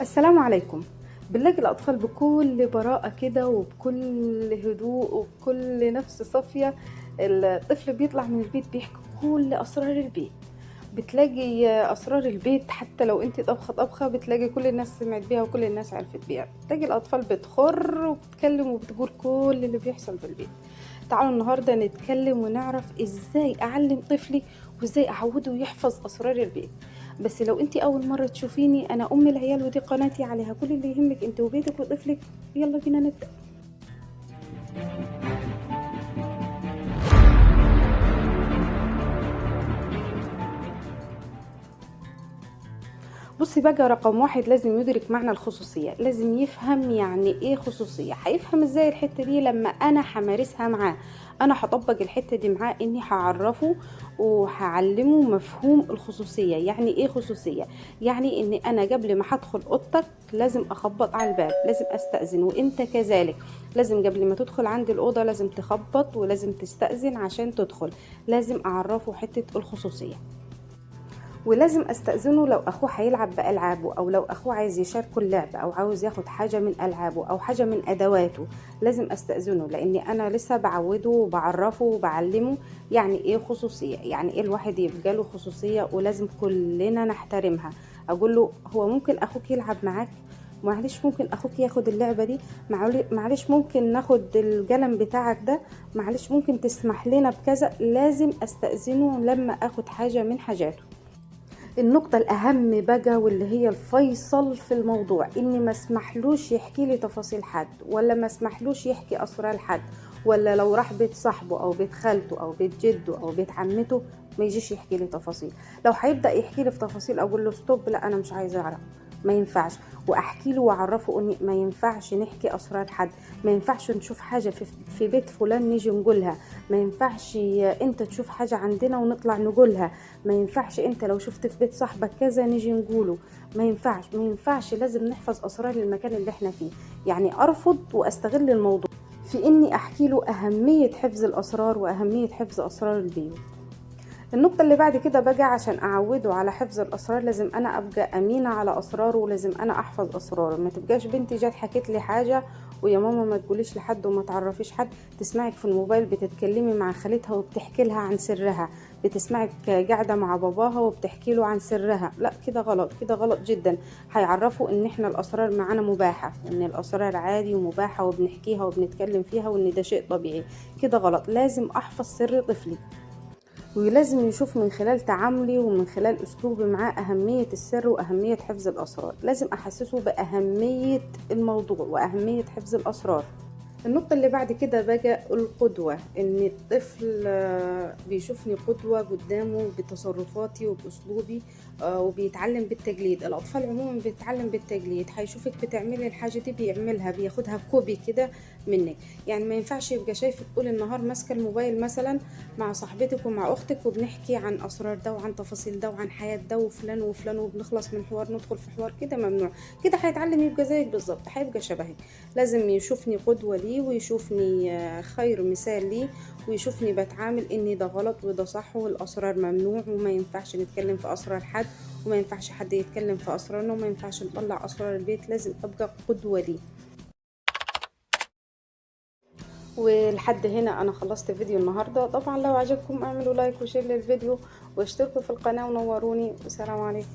السلام عليكم. بنلاقي الأطفال بكل براءة كده وبكل هدوء وبكل نفس صافية. الطفل بيطلع من البيت بيحكي كل أسرار البيت، بتلاقي أسرار البيت حتى لو انت طبخة طبخة بتلاقي كل الناس سمعت بيها وكل الناس عرفت بيها. بتلاقي الأطفال بتخر وبتتكلم وبتقول كل اللي بيحصل في البيت. تعالوا النهاردة نتكلم ونعرف ازاي أعلم طفلي وازاي أعوده يحفظ أسرار البيت. بس لو انت اول مرة تشوفيني، انا ام العيال ودي قناتي عليها كل اللي يهمك انت وبيتك وطفلك. يلا بينا نبدأ. بصي بقى، رقم واحد لازم يدرك معنى الخصوصية، لازم يفهم يعني ايه خصوصية. هيفهم ازاي الحتة دي؟ لما انا همارسها معاه، انا هطبق الحتة دي معاه، اني هعرفه وهعلمه مفهوم الخصوصية. يعني ايه خصوصية؟ يعني ان انا قبل ما هدخل اوضتك لازم اخبط على الباب، لازم استأذن، وانت كذلك لازم قبل ما تدخل عند الاوضة لازم تخبط ولازم تستأذن عشان تدخل. لازم اعرفه حتة الخصوصية، ولازم استأذنه لو اخوه هيلعب بألعابه، او لو اخوه عايز يشاركه اللعب، او عاوز ياخد حاجة من ألعابه او حاجة من ادواته. لازم استأذنه لاني انا لسه بعوده وبعرفه وبعلمه يعني ايه خصوصية، يعني ايه الواحد يبقى له خصوصية ولازم كلنا نحترمها. اقول له هو ممكن اخوك يلعب معاك؟ معلش ممكن اخوك ياخد اللعبة دي؟ معلش ممكن ناخد القلم بتاعك ده؟ معلش ممكن تسمح لنا بكذا؟ لازم استأذنه لما اخد حاجة من حاجاته. النقطة الأهم بقى واللي هي الفيصل في الموضوع، إني ما اسمحلوش يحكي لي تفاصيل حد، ولا ما اسمحلوش يحكي أسرار حد، ولا لو راح بيت صاحبه أو بيت خالته أو بيت جده أو بيت عمته ما يجيش يحكي لي تفاصيل. لو هيبدأ يحكي لي في تفاصيل أقول له stop، لا أنا مش عايزة أعرف، ما ينفعش. واحكي له واعرفه اني ما ينفعش نحكي اسرار حد، ما ينفعش نشوف حاجه في بيت فلان نيجي نقولها، ما ينفعش انت تشوف حاجه عندنا ونطلع نقولها، ما ينفعش انت لو شفت في بيت صاحبك كذا نيجي نقوله، ما ينفعش، ما ينفعش. لازم نحفظ اسرار المكان اللي احنا فيه. يعني ارفض واستغل الموضوع في اني احكي له اهميه حفظ الاسرار واهميه حفظ اسرار البيوت. النقطة اللي بعد كده بقى، عشان أعوده على حفظ الأسرار لازم أنا أبقى أمينة على أسراره، ولازم أنا أحفظ أسراره. ما تبقاش بنتي جت حكت لي حاجة ويا ماما ما تقوليش لحد وما تعرفيش حد، تسمعك في الموبايل بتتكلمي مع خالتها وبتحكي لها عن سرها، بتسمعك قاعدة مع باباها وبتحكي له عن سرها. لا كده غلط، كده غلط جدا. هيعرفوا إن إحنا الأسرار معانا مباحة، إن الأسرار عادي ومباحة وبنحكيها وبنتكلم فيها وإن ده شيء طبيعي. كده غلط. لازم أحفظ سر طفلي، ولازم يشوف من خلال تعاملي ومن خلال أسلوبي معاه أهمية السر وأهمية حفظ الأسرار. لازم أحسسه بأهمية الموضوع وأهمية حفظ الأسرار. النقطة اللي بعد كده بقى القدوة، إن الطفل بيشوفني قدوة قدامه بتصرفاتي وبأسلوبي، وبيتعلم بالتجليد. الأطفال عموما بيتعلم بالتجليد، هيشوفك بتعملي الحاجة دي بيعملها، بياخدها copy كده منك. يعني ما ينفعش يبقى شايفك طول النهار ماسكة الموبايل مثلا مع صاحبتك ومع أختك وبنحكي عن أسرار ده وعن تفاصيل ده وعن حياة ده وفلان وفلان، وبنخلص من حوار ندخل في حوار. كده ممنوع. كده هيتعلم يبقى زيك بالظبط، هيبقى شبهك. لازم يشوفني قدوة ليه، ويشوفني خير مثال ليه، ويشوفني بتعامل ان ده غلط وده صح والاسرار ممنوع وما ينفعش نتكلم في اسرار حد، وما ينفعش حد يتكلم في اسرارنا، وما ينفعش نطلع اسرار البيت. لازم ابقى قدوة ليه. ولحد هنا انا خلصت فيديو النهارده. طبعا لو عجبكم اعملوا like و share للفيديو واشتركوا في القناة ونوروني. والسلام عليكم.